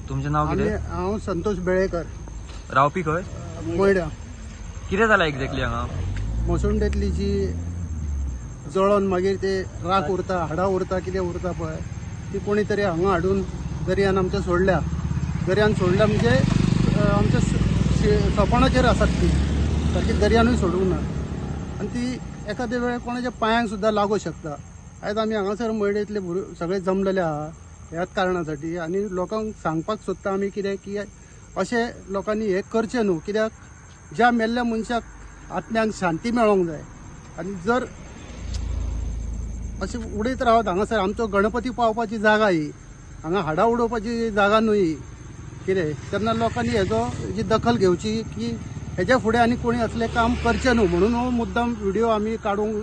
तुमचें नाव आमी कितें? हांव संतोष बेळेकर. रावपी खंय? मयड्या. कितें जालां एक्झॅक्टली हांगा? मसुंडेंतली जी जळोन मागीर ते राख उरता, हाडां उरता, कितें उरता पळय, ती कोणी तरी हांगा हाडून दर्यान आमच्या सोडल्या. दर्यान सोडल्या म्हणजे आमच्या सोपाणाचेर आसात ती, सारकी दर्यानूय सोडूंक ना. आनी ती एखाद्या वेळार कोणाच्या पांयांक सुद्दां लागूं शकता. आयज आमी हांगासर मयडेंतले भुरगे सगळे जमलेले आहा ह्याच कारणासाठी. आनी लोकांक सांगपाक सोदता आमी कितें की अशें लोकांनी हें करचें न्हू, कित्याक ज्या मेल्ल्या मनशाक आत्म्यांक शांती मेळोंक जाय. आनी जर अशें उडयत रावत हांगासर आमचो गणपती पावपाची जागा ही, हांगा हाडां उडोवपाची जागा न्हू ही कितें. तेन्ना लोकांनी हेजो हेजी दखल घेवची की हेज्या फुडें आनी कोणी असलें काम करचें न्हू म्हणून हो मुद्दाम व्हिडिओ आमी काडूंक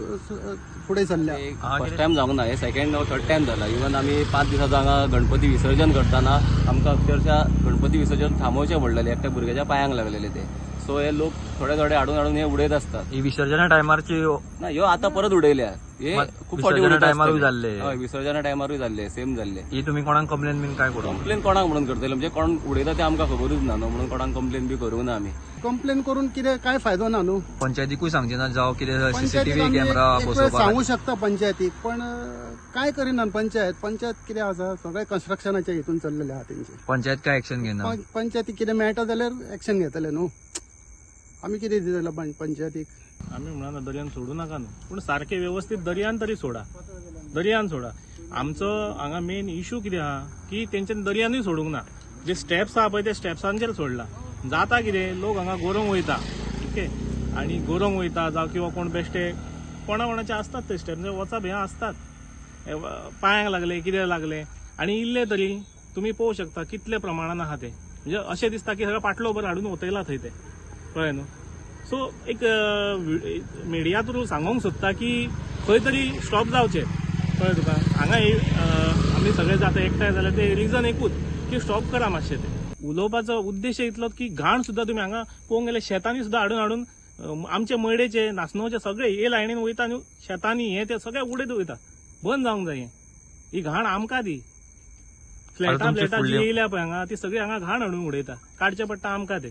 फुडें सरल्या. फर्स्ट टायम जावंक ना, हे सेकंड थर्ड टायम जाला. इवन आमी 5 दिसांचो हांगा गणपती विसर्जन करतना आमकां अक्षरशः गणपती विसर्जन थांबोवचें पडलेलें, एकट्या भुरग्याच्या पांयांक लागलेले ते. सो हे लोक थोडे थोडे हाडून हाडून हे उडयत असतात. ही विसर्जना टायमारची ना, ह्यो आतां परत उडयल्या हे खूब फावटी विसर्जना उडयता टायमारूय आसतले. जाल्ले. हय, विसर्जना टायमारूय जाल्ले, सेम जाल्ले. ही तुमी कोणाक कंप्लेन बीन काय करूंक? कंप्लेन कोणाक म्हणून करतले, म्हणजे कोण उडयता ते आमकां खबरूच ना न्हू, म्हणून कोणाक कंप्लेन बी करूंक ना आमी. कंप्लेन करून कितें काय फायदो ना न्हू. पंचायतीकूय सांगचे ना जावं कितें पंचायतीक सीसीटीव्ही आमी कॅमेरा एक वेळ बसोवपाक? सांगू शकता पंचायतीक, पण काय करिना पंचायत. पंचायत कितें आसा सगळें कन्स्ट्रक्शनाच्या हितून चल्लेलें आहा तेंचें. पंचायत काय एक्शन घेना? पंचायतीक कितें मेळटा जाल्यार एक्शन घेतले न्हू. आमी कितें दितले पंचायतीक? आमी म्हणना दर्यान सोडू नाका न्हू, पूण सारकें वेवस्थीत दर्यान तरी सोडा, दर्यान सोडा. आमचो हांगा मेन इशू कितें आहा की तेंच्यानी दर्यानूय सोडूंक ना. जे स्टेप्स आहा पळय ते स्टेप्सांचेर सोडला. जाता कितें, लोक हांगा गोरोंक वयता, ओके, आनी गोरोंक वयता जावं किंवा कोण बेश्टे कोणा कोणाचे आसतात ते स्टेप्स वचप हें आसतात, पांयांक लागले कितें लागलें. आनी इल्ले तरी तुमी पळोवंक शकता कितले प्रमाणान आहा ते, म्हणजे अशें दिसता की सगळें पाटलो भर हाडून ओतयला थंय ते, कळ्ळें न्हू. सो एक मिडिया थ्रू सांगोंक सोदता की खंय तरी स्टॉप जावचें, कळ्ळें तुका. हांगा आमी सगळे जाता एकठांय जाल्यार ते रिजन एकूच की स्टॉप करा मातशें तें. उलोवपाचो उद्देश इतलोच की घाण सुद्दां तुमी हांगा पळोवंक गेल्यार शेतांनी सुद्दां हाडून हाडून आमचे मयडेचे नासनोवचे सगळे हे लायनीन वयता आनी शेतांनी हे ते सगळे उडयत वयता. बंद जावंक जाय हें. ही घाण आमकां दी. फ्लॅटां तुमची फ्लॅटां जी फुडली- येयल्या पळय हांगा ती सगळी हांगा घाण हाडून उडयता, काडचें पडटा आमकां तें.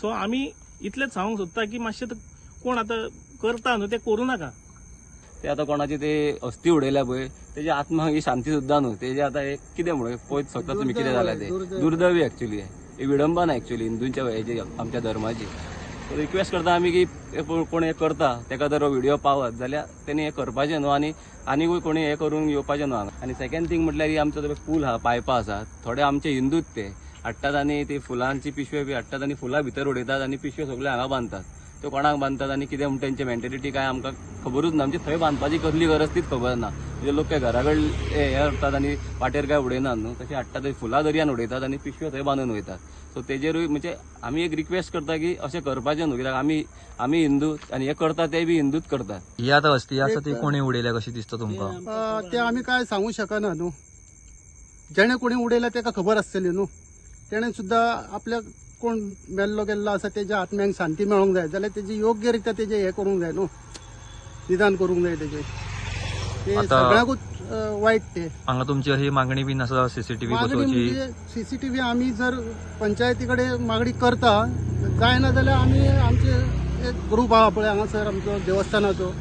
सो आमी इतलेंच सांगूंक सोदता की मातशें कोण आतां करता न्हू तें करूं नाका. ते आतां कोणाची ते अस्थी उडयल्या पळय तेजी आत्मा ही शांती सुद्दां न्हू. तेजे आतां एक कितें म्हणून पळयत शकता तुमी कितें जालां ते. दुर्दैव. दुर्दैवी एक्चुली ही विडंबना एक्चुली हिंदूंच्या हेजी आमच्या धर्माची. सो रिक्वेस्ट करता आमी की हे कोण हें करता तेका जर हो व्हिडियो पावत जाल्यार तेणी हें करपाचें न्हू, आनी आनीकूय कोणी हें करूंक येवपाचें न्हू हांगा. आनी सेकंड थींग म्हटल्यार ही आमचो तो पूल आहा, पायपां आसात, थोडे आमचे हिंदूच ते हाडटात आनी ती फुलांची पिशव्यो बी हाडटात आनी फुलां भितर उडयतात आनी पिशव्यो सगळ्यो हांगा बांदतात. त्यो कोणाक बांदतात आनी कितें म्हण तेंची मेंटेलिटी काय आमकां खबरूच ना. म्हणजे थंय बांदपाची कसली गरज तीच खबर ना. म्हणजे लोक काय घरा कडेन हे करतात आनी वाटेर काय उडयनात न्हू, तशें हाडटात थंय फुलां दर्यान उडयतात आनी पिशव्यो थंय बांदून वयतात. सो तेजेरूय म्हणजे आमी एक रिक्वेस्ट करता की अशें करपाचें न्हू, कित्याक आमी आमी हिंदू आनी हे करता ते बी हिंदूच करतात. ही आतां अस्थी आसा ती कोणी उडयल्या कशी दिसता तुमकां? ते आमी काय सांगू शकना न्हू. जेणे कोणी उडयला तेका खबर आसतली न्हू. तेणे सुद्दां आपल्या कोण मेल्लो गेल्लो आसा तेज्या आत्म्यांक शांती मेळोंक जाय जाल्यार तेजी योग्य रित्या तेजें हें करूंक जाय न्हू, निदान करूंक जाय तेजें. ते आतां- सगळ्यांकूच वायट ते. हांगा तुमची अशी मागणी बीन आसा सीसीटीव्ही मागणी बसोवची? म्हणजे सीसीटीव्ही आमी जर पंचायती कडेन मागणी करता जायना जाल्यार आमी आमचे एक ग्रूप आहा पळय हांगासर आमचो देवस्थानाचो,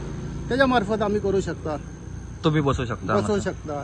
तेज्या मार्फत आमी करूं शकता, तुमी बसोवंक शकता बसोवंक हांगासर? शकता.